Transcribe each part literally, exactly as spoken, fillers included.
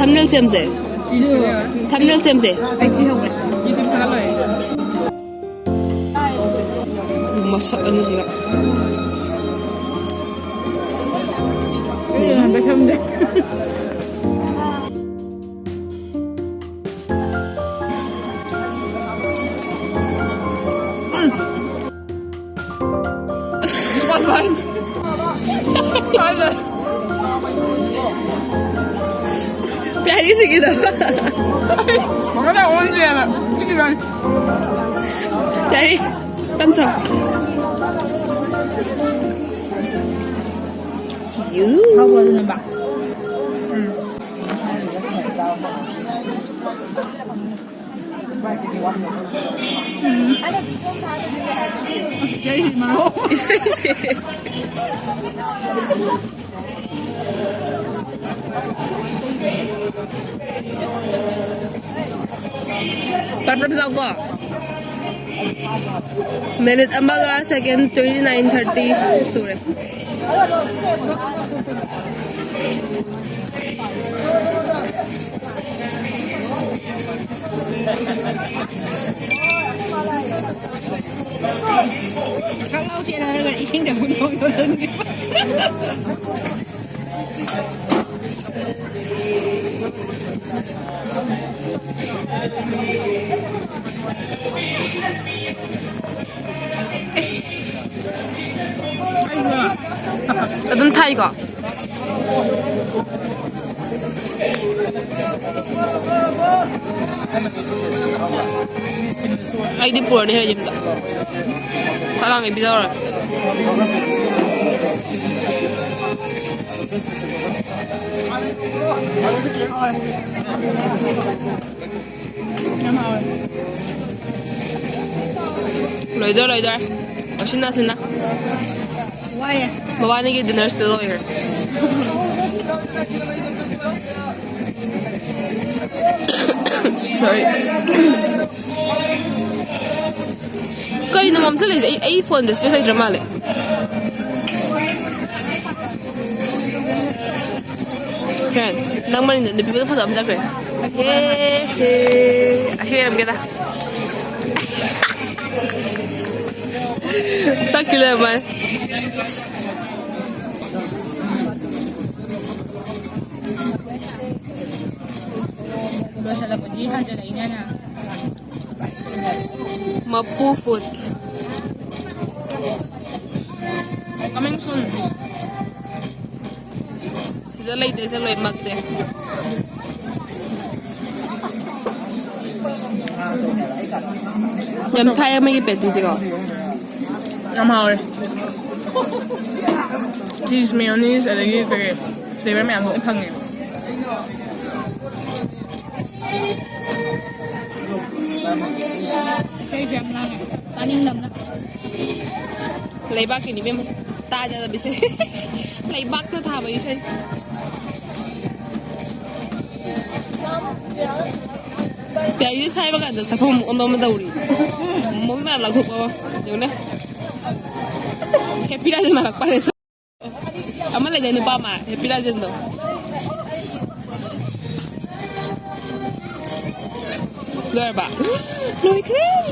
ꯊꯝꯅꯦꯜ ꯁꯦꯝꯁꯦ꯫ ꯊꯝꯅꯦꯜ ꯁꯦꯝꯁꯦ꯫ ꯃꯁꯛ ꯑꯅꯤꯁꯤꯒ꯫ ꯄ꯭ꯌꯥꯔꯤ ꯁꯤꯒꯤꯗꯣ꯫ ꯃꯈꯥꯗ ꯑꯣꯟꯗ꯭ꯔꯦꯅ ꯆꯤꯛꯈꯤꯕꯅꯤ꯫ ꯄ꯭ꯌꯥꯔꯤ ꯇꯝꯊ꯭ꯔꯣ꯫ ꯌꯨ꯫ ꯍꯥꯎꯕ꯭ꯔꯣ ꯑꯗꯨꯅ ꯕꯥ? ꯎꯝ꯫ ꯇꯞ ꯇꯞ ꯆꯥꯎꯀꯣ꯫ ꯃꯤꯅꯤꯠ ꯑꯃꯒ ꯁꯦꯀꯦꯟ ꯇ꯭ꯋꯦꯟꯇꯤ ꯅꯥꯏꯟ ꯊꯥꯔꯇꯤ ꯁꯨꯔꯦ꯫ ꯈꯪꯍꯧꯗꯦꯅ ꯏꯁꯤꯡꯗ ꯒꯨꯂꯤ ꯑꯃꯨꯛ ꯌꯣꯠꯁꯤꯟꯈꯤꯕ꯫ ꯑꯗꯨꯝ ꯊꯥꯏꯀꯣ꯫ ꯑꯩꯗꯤ ꯄꯨꯔꯅꯤ ꯍꯥꯏ ꯌꯨꯝꯗ꯫ ꯈꯔ ꯂꯥꯡꯉꯦ ꯄꯤꯖꯧꯔꯦ꯫ ꯂꯣꯏꯗꯣꯔꯦ, ꯂꯣꯏꯗꯣꯔꯦ꯫ ꯂꯣꯏꯁꯤꯟꯅ ꯁꯤꯟꯅ꯫ ꯋꯥꯏꯌꯦ꯫ ꯃꯕꯥꯅꯤꯒꯤ ꯗꯤꯅꯔꯁꯤꯗ ꯂꯣꯏꯈ꯭ꯔꯦ꯫ ꯁꯣꯔꯤ꯫ ꯀꯩꯅꯣ ꯃꯝꯁꯤꯜꯂꯛꯏꯁꯦ? ꯑꯩ, ꯑꯩ ꯐꯣꯟꯗ ꯁ꯭ꯄꯦꯁ ꯂꯩꯇ꯭ꯔ ꯃꯥꯜꯂꯦ꯫ ꯐꯦꯟ꯫ ꯅꯪ ꯃꯅꯤꯡꯗ ꯅꯨꯄꯤ ꯃꯁꯛ ꯐꯖꯕ ꯑꯃ ꯆꯠꯈ꯭ꯔꯦ꯫ ꯍꯦ, ꯍꯦ꯫ ꯑꯁꯤ ꯑꯣꯏꯔꯝꯒꯦꯗ꯫ ꯆꯠꯈꯤ ꯂꯩꯔꯝꯃꯦ꯫ ꯂꯣꯏꯁꯤꯜꯂꯛꯄꯗꯤ ꯍꯟꯖꯤꯜꯂꯛꯏꯅꯦ ꯅꯪ꯫ ꯃꯄꯨ ꯐꯨꯗ꯫ Coming soon. ꯁꯤꯗ ꯂꯩꯇ꯭ꯔꯦꯁꯦ ꯂꯣꯏꯅꯃꯛꯇꯤ꯫ ꯌꯥꯝ ꯊꯥꯏ ꯑꯃꯒꯤ ꯄꯦꯇꯤꯁꯦꯀꯣ꯫ ꯌꯥꯝ ꯍꯥꯎꯔꯦ꯫ ꯆꯤꯁ, ꯃꯦꯌꯣꯅꯤꯁ, ꯑꯗꯒꯤ ꯀꯩꯀꯩ ꯐ꯭ꯂꯦꯚꯔ ꯃꯌꯥꯝ ꯂꯣꯏ ꯐꯪꯉꯦ꯫ ꯏꯁꯩꯁꯨ ꯌꯥꯝ ꯂꯥꯡꯉꯦ꯫ ꯇꯥꯅꯤꯡꯗꯕꯅ꯫ ꯂꯩꯕꯥꯛꯀꯤꯅꯤ ꯏꯕꯦꯝꯃ꯫ ꯇꯥꯗꯕꯤꯁꯦ꯫ ꯂꯩꯕꯥꯛꯇ ꯊꯥꯕ ꯏꯁꯩ꯫ ꯄꯤꯌꯥꯏꯁꯦ ꯁꯥꯏꯕ ꯀꯥꯟꯗ ꯁꯛꯐꯝ ꯑꯃ ꯑꯃ ꯇꯧꯔꯤ꯫ ꯃꯃꯤꯠ ꯃꯌꯥꯝ ꯂꯥꯎꯊꯣꯛꯄ ꯑꯃ꯫ ꯌꯦꯡꯉꯨꯅꯦ꯫ ꯍꯦꯄꯤ ꯔꯥꯖꯦꯟ ꯃꯥꯜꯂꯛꯄ ꯍꯥꯏꯅ꯫ ꯑꯃ ꯂꯩꯗꯥꯏ ꯅꯨꯄꯥ ꯑꯃ, ꯍꯦꯄꯤ ꯔꯥꯖꯦꯟꯗꯣ꯫ ꯂꯣꯏꯔꯕ? ꯂꯣꯏꯈ꯭ꯔꯦ!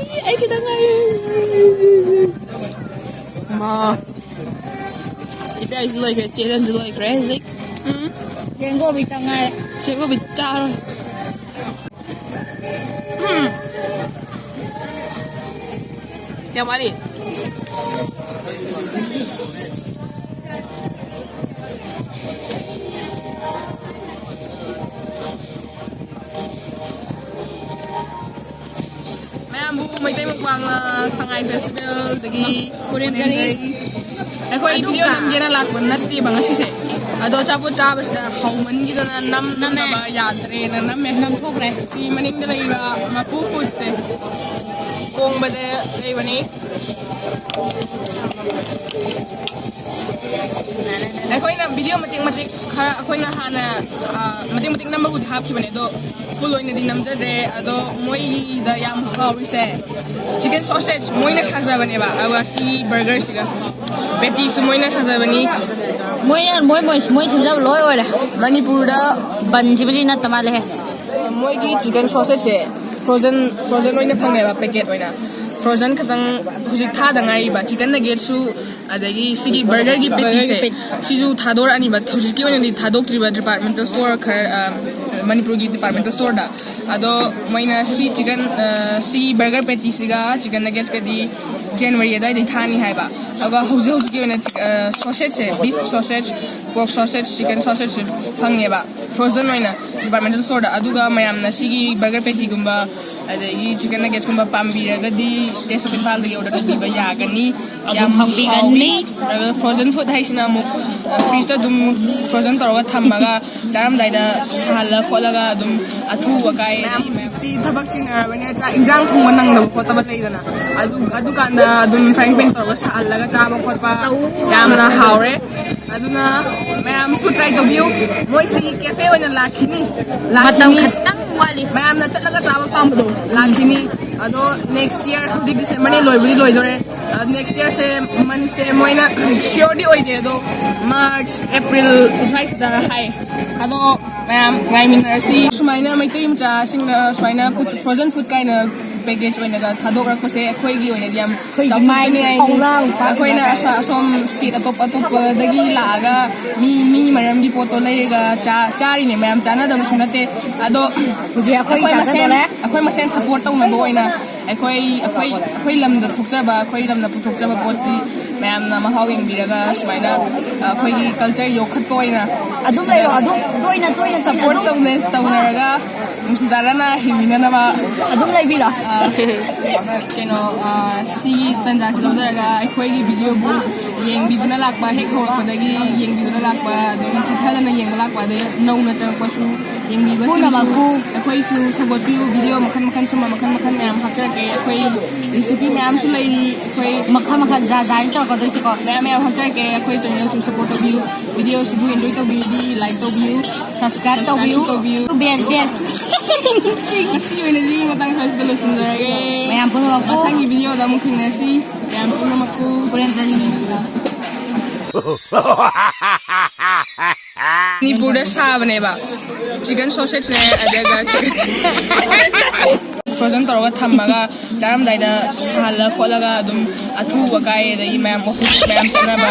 ꯑꯩ ꯈꯤꯇꯪ ꯉꯥꯏꯔꯦ꯫ ꯃꯥ꯫ ꯆꯦ ꯄꯤꯌꯥꯏꯁꯨ ꯂꯣꯏꯈ꯭ꯔꯦ, ꯆꯦ ꯔꯦꯟꯁꯨ ꯂꯣꯏꯈ꯭ꯔꯦ ꯍꯧꯖꯤꯛ꯫ ꯎꯝ꯫ ꯆꯦꯡꯒꯣꯕꯤ ꯈꯤꯇꯪ ꯉꯥꯏꯔꯦ꯫ ꯆꯦꯡꯒꯣꯕꯤ ꯆꯥꯔꯣꯏ꯫ ꯎꯝ꯫ ꯀꯌꯥꯝ ꯋꯥꯠꯂꯤ? ꯃꯌꯥꯝꯕꯨ ꯃꯩꯇꯩ ꯃꯨꯛꯕꯥꯡ, ꯑ, ꯁꯉꯥꯏ ꯐꯦꯁꯇꯤꯚꯦꯜꯗꯒꯤ ꯈꯨꯔꯨꯝꯖꯔꯤ꯫ ꯑꯩꯈꯣꯏ ꯑꯗꯨꯒ ꯚꯤꯗꯤꯑꯣ ꯅꯝꯒꯦꯅ ꯂꯥꯛꯄ ꯅꯠꯇꯦꯕ ꯉꯁꯤꯁꯦ꯫ ꯑꯗꯣ ꯑꯆꯥꯄꯣꯠ ꯆꯥꯕꯁꯤꯗ ꯍꯧꯃꯟꯈꯤꯗꯅ ꯅꯝ-, ꯅꯝꯃꯦ꯫ ꯅꯝꯗꯕ ꯌꯥꯗ꯭ꯔꯦꯅ ꯅꯝꯃꯦ꯫ ꯅꯝꯊꯣꯛꯈ꯭ꯔꯦ꯫ ꯁꯤ ꯃꯅꯤꯡꯗ ꯂꯩꯕ ꯃꯄꯨ ꯐꯨꯗꯁꯦ ꯀꯣꯡꯕꯗ ꯂꯩꯕꯅꯤ꯫ ꯑꯩꯈꯣꯏꯅ ꯚꯤꯗꯤꯑꯣ ꯃꯇꯦꯛ ꯃꯇꯦꯛ ꯈꯔ ꯑꯩꯈꯣꯏꯅ ꯍꯥꯟꯅ, ꯑ, ꯃꯇꯦꯛ ꯃꯇꯦꯛ ꯅꯝꯕꯕꯨꯗꯤ ꯍꯥꯞꯈꯤꯕꯅꯦ, ꯑꯗꯣ ꯐꯨꯜ ꯑꯣꯏꯅꯗꯤ ꯅꯝꯖꯗ꯭ꯔꯦ꯫ ꯑꯗꯣ ꯃꯣꯏꯒꯤꯗ ꯌꯥꯝ ꯍꯥꯎꯔꯤꯁꯦ ꯆꯤꯀꯟ ꯁꯣꯁꯦꯖ ꯃꯣꯏꯅ ꯁꯥꯖꯕꯅꯦꯕ, ꯑꯗꯨꯒ ꯁꯤ ꯕꯔꯒꯔꯁꯤꯒ ꯄꯦꯇꯤꯁꯨ ꯃꯣꯏꯅ ꯁꯥꯖꯕꯅꯤ꯫ ꯃꯣꯏꯅ, ꯃꯣꯏ, ꯃꯣꯏ, ꯃꯣꯏ ꯁꯦꯝꯖꯕ ꯂꯣꯏ ꯑꯣꯏꯔꯦ꯫ ꯃꯅꯤꯄꯨꯔꯗ ꯕꯟꯁꯤꯕꯨꯗꯤ ꯅꯠꯇ ꯃꯥꯜꯂꯦꯍꯦ꯫ ꯃꯣꯏꯒꯤ ꯆꯤꯀꯟ ꯁꯣꯁꯦꯁꯁꯦ ꯐ꯭ꯔꯣꯖꯟ ꯐ꯭ꯔꯣꯖꯟ ꯑꯣꯏꯅ ꯐꯪꯉꯦꯕ, ꯄꯦꯀꯦꯠ ꯑꯣꯏꯅ꯫ ꯐ꯭ꯔꯣꯖꯟ ꯈꯛꯇꯪ ꯍꯧꯖꯤꯛ ꯊꯥꯗ ꯉꯥꯏꯔꯤꯕ ꯆꯤꯀꯟ ꯅꯒꯦꯠꯁꯨ, ꯑꯗꯒꯤ ꯁꯤꯒꯤ ꯕꯔꯒꯔꯒꯤ ꯄꯦꯇꯤꯁꯦ, ꯁꯤꯁꯨ ꯊꯥꯗꯣꯔꯛꯑꯅꯤꯕ꯫ ꯍꯧꯖꯤꯛꯀꯤ ꯑꯣꯏꯅꯗꯤ ꯊꯥꯗꯣꯛꯇ꯭ꯔꯤꯕ ꯗꯤꯄꯥꯔꯠꯃꯦꯟꯇꯦꯜ ꯁ꯭ꯇꯣꯔ ꯈꯔ, ꯑ, ꯃꯅꯤꯄꯨꯔꯒꯤ ꯗꯤꯄꯥꯔꯠꯃꯦꯟꯇꯦꯜ ꯁ꯭ꯇꯣꯔꯗ꯫ ꯑꯗꯣ ꯃꯣꯏꯅ ꯁꯤ ꯆꯤꯀꯟ, ꯑ, ꯁꯤ ꯕꯔꯒꯔ ꯄꯦꯇꯤꯁꯤꯒ ꯆꯤꯀꯟ ꯅꯒꯦꯠꯁꯀꯗꯤ ꯖꯅꯋꯥꯔꯤ ꯑꯗꯨꯋꯥꯏꯗꯩ ꯊꯥꯅꯤ ꯍꯥꯏꯕ꯫ ꯑꯗꯨꯒ ꯍꯧꯖꯤꯛ ꯍꯧꯖꯤꯛꯀꯤ ꯑꯣꯏꯅ ꯆꯤꯛ-, ꯑ, ꯁꯣꯁꯦꯁꯁꯦ, ꯕꯤꯐ ꯁꯣꯁꯦꯁ, ꯄꯣꯔꯛ ꯁꯣꯁꯦꯁ, ꯆꯤꯀꯟ ꯁꯣꯁꯦꯁꯁꯦ ꯐꯪꯉꯦꯕ ꯐ꯭ꯔꯣꯖꯟ ꯑꯣꯏꯅ ꯗꯤꯄꯥꯔꯠꯃꯦꯟꯇꯦꯜ ꯁ꯭ꯇꯣꯔꯗ꯫ ꯑꯗꯨꯒ ꯃꯌꯥꯝꯅ ꯁꯤꯒꯤ ꯕꯔꯒꯔ ꯄꯦꯇꯤꯒꯨꯝꯕ ꯑꯗꯒꯤ ꯆꯤꯀꯟ ꯅꯒꯦꯠꯁꯀꯨꯝꯕ ꯄꯥꯝꯕꯤꯔꯒꯗꯤ Taste of Imphal ꯗꯒꯤ ꯑꯣꯔꯗꯔ ꯇꯧꯕꯤꯕ ꯌꯥꯒꯅꯤ꯫ ꯌꯥꯝ ꯐꯪꯕꯤꯒꯅꯤ꯫ ꯑꯗꯣ ꯐ꯭ꯔꯣꯖꯟ ꯐꯨꯗ ꯍꯥꯏꯁꯤꯅ ꯑꯃꯨꯛ, ꯑ, ꯐ꯭ꯔꯤꯖꯇ ꯑꯗꯨꯝ ꯐ꯭ꯔꯣꯖꯟ ꯇꯧꯔꯒ ꯊꯝꯃꯒ ꯆꯥꯔꯝꯗꯥꯏꯗ ꯁꯥꯍꯜꯂ ꯈꯣꯠꯂꯒ ꯑꯗꯨꯝ ꯑꯊꯨ ꯑꯀꯥꯏ ꯃꯌꯥꯝ ꯍꯧꯖꯤꯛꯇꯤ ꯊꯕꯛ ꯆꯤꯟꯅꯔꯕꯅꯤꯅ ꯆꯥꯛ ꯏꯟꯖꯥꯡ ꯊꯣꯡꯕ ꯅꯪꯗꯕ ꯈꯣꯠꯇꯕ ꯂꯩꯗꯅ, ꯑꯗꯨ ꯑꯗꯨꯀꯥꯟꯗ ꯑꯗꯨꯝ ꯐ꯭ꯔꯥꯏꯡ ꯄꯦꯟ ꯇꯧꯔꯒ ꯁꯥꯍꯜꯂꯒ ꯆꯥꯕ ꯈꯣꯠꯄ ꯌꯥꯝꯅ ꯍꯥꯎꯔꯦ꯫ ꯑꯗꯨꯅ ꯃꯌꯥꯝꯁꯨ ꯇ꯭ꯔꯥꯏ ꯇꯧꯕꯤꯌꯨ꯫ ꯃꯣꯏꯁꯤ ꯀꯦꯐꯦ ꯑꯣꯏꯅ ꯂꯥꯛꯈꯤꯅꯤ꯫ ꯃꯇꯝ ꯂꯥꯛꯈꯤꯅꯤ꯫ ꯈꯤꯇꯪ ꯋꯥꯠꯂꯤ꯫ ꯃꯌꯥꯝꯅ ꯆꯠꯂꯒ ꯆꯥꯕ ꯄꯥꯝꯕꯗꯣ ꯂꯥꯛꯈꯤꯅꯤ꯫ ꯑꯗꯣ ꯅꯦꯛꯁ ꯏꯌꯥꯔ, ꯍꯧꯖꯤꯛ ꯗꯤꯁꯦꯝꯕꯔꯅꯦ, ꯂꯣꯏꯕꯨꯗꯤ ꯂꯣꯏꯗꯣꯔꯦ꯫ ꯅꯦꯛꯁ ꯏꯌꯥꯔꯁꯦ, ꯃꯟꯁꯦ ꯃꯣꯏꯅ ꯁꯤꯌꯣꯔꯗꯤ ꯑꯣꯏꯗꯦ, ꯑꯗꯣ ꯃꯥꯔꯆ, ꯑꯦꯄ꯭ꯔꯤꯜ ꯁ꯭ꯋꯥꯏꯁꯤꯗ ꯍꯥꯏ꯫ ꯑꯗꯣ ꯃꯌꯥꯝ ꯉꯥꯏꯃꯤꯟꯅꯔꯁꯤ꯫ ꯁꯨꯃꯥꯏꯅ ꯃꯩꯇꯩ ꯃꯆꯥꯁꯤꯡꯅ ꯁꯨꯃꯥꯏꯅ ꯐ꯭ꯔꯣꯖꯟ ꯐꯨꯗ ꯀꯥꯏꯅ ꯄꯦꯀꯦꯖ ꯑꯣꯏꯅꯒ ꯊꯥꯗꯣꯔꯛꯄꯁꯦ ꯑꯩꯈꯣꯏꯒꯤ ꯑꯣꯏꯅꯗꯤ ꯌꯥꯝ ꯆꯥꯎꯊꯣꯛꯆꯅꯤꯡꯉꯥꯏꯅꯤ꯫ ꯑꯩꯈꯣꯏꯅ ꯑꯁꯣ-, ꯑꯁꯣꯝ ꯁ꯭ꯇꯦꯠ ꯑꯇꯣꯞ ꯑꯇꯣꯞꯄꯗꯒꯤ ꯂꯥꯛꯑꯒ ꯃꯤ, ꯃꯤ ꯃꯔꯝꯒꯤ ꯄꯣꯠꯇꯣ ꯂꯩꯔꯒ ꯆꯥ-, ꯆꯥꯔꯤꯅꯦ ꯃꯌꯥꯝ, ꯆꯥꯅꯗꯕꯁꯨ ꯅꯠꯇꯦ꯫ ꯑꯗꯣ ꯍꯧꯖꯤꯛ ꯑꯩꯈꯣꯏ ꯑꯩꯈꯣꯏ ꯃꯁꯦꯟ, ꯆꯥꯖꯗꯣꯔꯦ꯫ ꯑꯩꯈꯣꯏ ꯃꯁꯦꯟ ꯁꯞꯄꯣꯔꯠ ꯇꯧꯅꯕ ꯑꯣꯏꯅ ꯑꯩꯈꯣꯏ, ꯑꯩꯈꯣꯏ, ꯑꯩꯈꯣꯏ ꯂꯝꯗ ꯊꯣꯛꯆꯕ, ꯑꯩꯈꯣꯏ ꯂꯝꯅ ꯄꯨꯊꯣꯛꯆꯕ ꯄꯣꯠꯁꯤ ꯃꯌꯥꯝꯅ ꯃꯍꯥꯎ ꯌꯦꯡꯕꯤꯔꯒ ꯁꯨꯃꯥꯏꯅ, ꯑ, ꯑꯩꯈꯣꯏꯒꯤ ꯀꯜꯆꯔ ꯌꯣꯛꯈꯠꯄ ꯑꯣꯏꯅ ꯑꯗꯨꯝ ꯂꯩꯌꯣ, ꯑꯗꯨꯝ ꯇꯣꯏꯅ, ꯇꯣꯏꯅ, ꯇꯣꯏꯅ ꯁꯞꯄꯣꯔꯠ ꯑꯗꯨꯝ, ꯇꯧꯅ-, ꯇꯧꯅꯔꯒ ꯅꯨꯡꯁꯤ ꯆꯥꯟꯅꯅ ꯍꯤꯡꯃꯤꯟꯅꯅꯕ꯫ ꯑꯗꯨꯝ ꯂꯩꯕꯤꯔꯣ꯫ ꯑ, ꯀꯩꯅꯣ, ꯑ, ꯁꯤꯒꯤ ꯇꯥꯟꯖꯥꯁꯤ ꯂꯧꯖꯔꯒ ꯑꯩꯈꯣꯏꯒꯤ ꯚꯤꯗꯤꯑꯣꯕꯨ ꯌꯦꯡꯕꯤꯗꯨꯅ ꯂꯥꯛꯄ, ꯍꯦꯛ ꯍꯧꯔꯛꯄꯗꯒꯤ ꯌꯦꯡꯕꯤꯗꯨꯅ ꯂꯥꯛꯄ, ꯑꯗꯒꯤ ꯆꯤꯊꯗꯅ ꯌꯦꯡꯕ ꯂꯥꯛꯄ, ꯑꯗꯩ ꯅꯧꯅ ꯆꯪꯉꯛꯄꯁꯨ ꯌꯦꯡꯕꯤꯕꯁꯤꯡꯁꯨ ꯄꯨꯝꯅꯃꯛꯄꯨ ꯑꯩꯈꯣꯏꯁꯨ ꯁꯧꯒꯠꯄꯤꯌꯨ꯫ ꯚꯤꯗꯤꯑꯣ ꯃꯈꯜ ꯃꯈꯜ ꯁꯨꯝꯕ ꯃꯈꯜ ꯃꯈꯜ ꯃꯌꯥꯝ ꯍꯥꯞꯆꯔꯛꯀꯦ꯫ ꯑꯩꯈꯣꯏ ꯔꯦꯁꯤꯄꯤ ꯃꯌꯥꯝꯁꯨ ꯂꯩꯔꯤ꯫ ꯑꯩꯈꯣꯏ ꯃꯈꯜ ꯃꯈꯜ ꯖꯥꯠ ꯖꯥꯠꯅꯤ ꯇꯧꯔꯛꯀꯗꯣꯏꯁꯤꯀꯣ꯫ ꯃꯌꯥꯝ ꯃꯌꯥꯝ ꯍꯥꯞꯆꯔꯛꯀꯦ꯫ ꯑꯩꯈꯣꯏ ꯆꯦꯅꯦꯜꯁꯨ ꯁꯞꯄꯣꯔꯠ ꯇꯧꯕꯤꯌꯨ꯫ ꯚꯤꯗꯤꯑꯣꯁꯤꯕꯨ ꯑꯦꯟꯖꯣꯏ ꯇꯧꯕꯤꯔꯗꯤ ꯂꯥꯏꯛ ꯇꯧꯕꯤꯌꯨ꯫ ꯁꯕꯁꯀ꯭ꯔꯥꯏꯕ ꯇꯧꯕꯤꯌꯨ꯫ ꯇꯧꯕꯤꯌꯨ꯫ ꯕꯦꯜ, ꯕꯦꯜ꯫ ꯉꯁꯤꯒꯤ ꯑꯣꯏꯅꯗꯤ ꯃꯇꯥꯡ ꯁ꯭ꯋꯥꯏꯁꯤꯗ ꯂꯣꯏꯁꯤꯟꯖꯔꯒꯦ꯫ ꯃꯌꯥꯝ ꯄꯨꯝꯅꯃꯛꯄꯨ ꯃꯊꯪꯒꯤ ꯚꯤꯗꯤꯑꯣꯗ ꯑꯃꯨꯛ ꯊꯦꯡꯅꯔꯁꯤ꯫ ꯃꯌꯥꯝ ꯄꯨꯝꯅꯃꯛꯄꯨ ꯄꯨꯔꯦꯟ ꯆꯅꯤ꯫ ꯃꯅꯤꯄꯨꯔꯗ ꯁꯥꯕꯅꯦꯕ꯫ ꯆꯤꯀꯟ ꯁꯣꯁꯦꯖꯅꯦ, ꯑꯗꯨꯒ ꯐ꯭ꯔꯣꯖꯟ ꯇꯧꯔꯒ ꯊꯝꯃꯒ ꯆꯥꯔꯝꯗꯥꯏꯗ ꯁꯥꯍꯜꯂ ꯈꯣꯠꯂꯒ ꯑꯗꯨꯝ ꯑꯊꯨꯕ ꯀꯥꯏ, ꯑꯗꯒꯤ ꯃꯌꯥꯝ ꯑꯣꯐꯤꯁ ꯃꯌꯥꯝ ꯆꯠꯅꯕ꯫